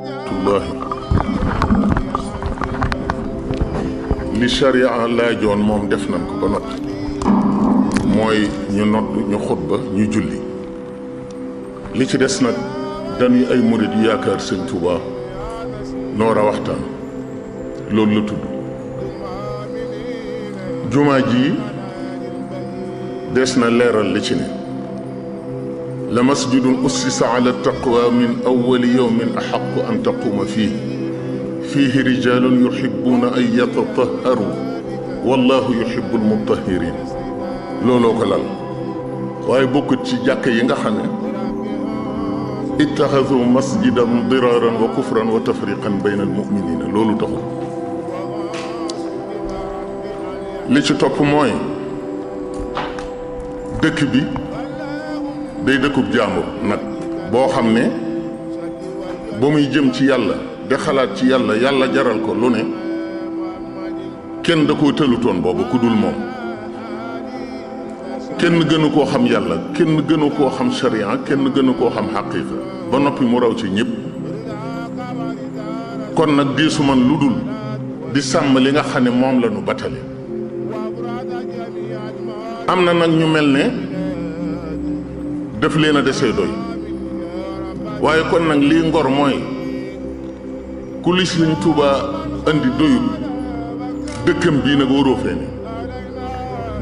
tullahi li sharia laajoon moom def nañ ko ba noppi mooy ñu nodd ñu xutba ñu julli li ci des nag dañuy ay murid yu yaakaar sëñ Tuubaa noor a waxtaan loolu la tudd jumaa ji des na leeral li ci ne la masjidun ussisa ala taqwa min awwali yawmin ahaqqu an taquma fiihi rijalun yuhibbuna an yatatahharu wallahu yuhibbul mutahhirin looloo ko lal waaye bokkut ci jàkk yi nga xam ne ittaxadu masjidan diraran wa kufran wa tafriqan bayna almuminina loolu taxul li ci topp mooy dëkk bi day dëkkub jàmbur nag boo xam ne ba muy jëm ci yàlla de xalaat ci yàlla yàlla jaral ko lu ne kenn da koo tëlutoon boobu ku dul moom kenn gënu koo xam yàlla kenn gënu koo xam sharia kenn gënu koo xam xaqiiqa ba noppi mu raw ci ñëpp kon nag diisu man lu dul di sàmm li nga xam ne moom la nu batale am na nag ñu mel ne def leen a desee doy waaye kon nag lii ngor mooy ku li Sëriñ Tuubaa andi doyul dëkkam bii nag waroo fee ne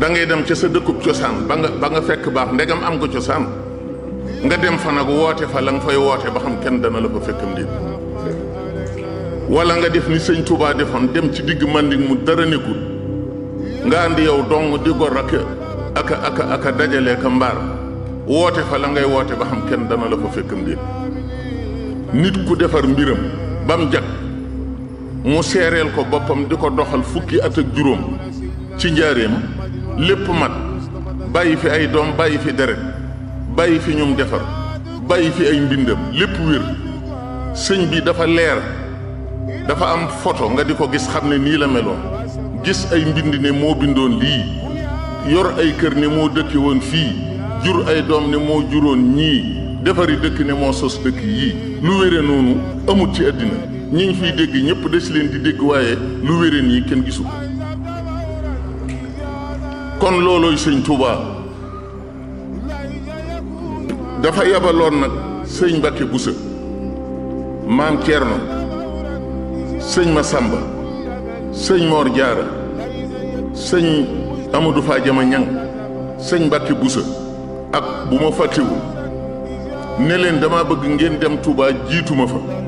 da ngay dem ca sa dëkkub cosaan ba nga fekk baax ndegam am nga cosaan nga dem fa nag woote fa la nga fay woote ba xam kenn dana la fa fekkam déet wala nga def ni Sëñ Tuubaa defoon dem ci digg Manding mu dara nekkul nga andi yow dong di gor aka dajale ka mbaar woote fa la ngay woote ba xam kenn dana la fa fekkam déet nit ku defar mbiram bam jag mu seereel ko boppam di ko doxal fukki at ak juróom ci njaareem lépp mat bàyyi fi ay doom bàyyi fi deret bàyyi fi ñum defar bàyyi fi ay mbindam lépp wér sëñ bi dafa leer dafa am photo nga di ko gis xam ne nii la meloon gis ay mbind ne moo bindoon lii yor ay kër ne moo dëkke woon fii jur ay doom ne moo juróon ñii defari dëkk ne moo sos dëkk yii lu wére noonu amut ci àddina ñi ñu fiy dégg ñëpp des leen di dégg waaye lu wére nii kenn gisu ko kon loolooy sëñ Tuubaa dafa yabaloon nag sëñ Mbàkke Buso maam Ceerno sëñ Masamba sëñ Moor Jaara sëñ Amadou Fadiama Ñang sëñ Mbàkke Buso ak bu ma fàttewul ne leen dama bëgg ngeen dem Tuubaa jiituma fa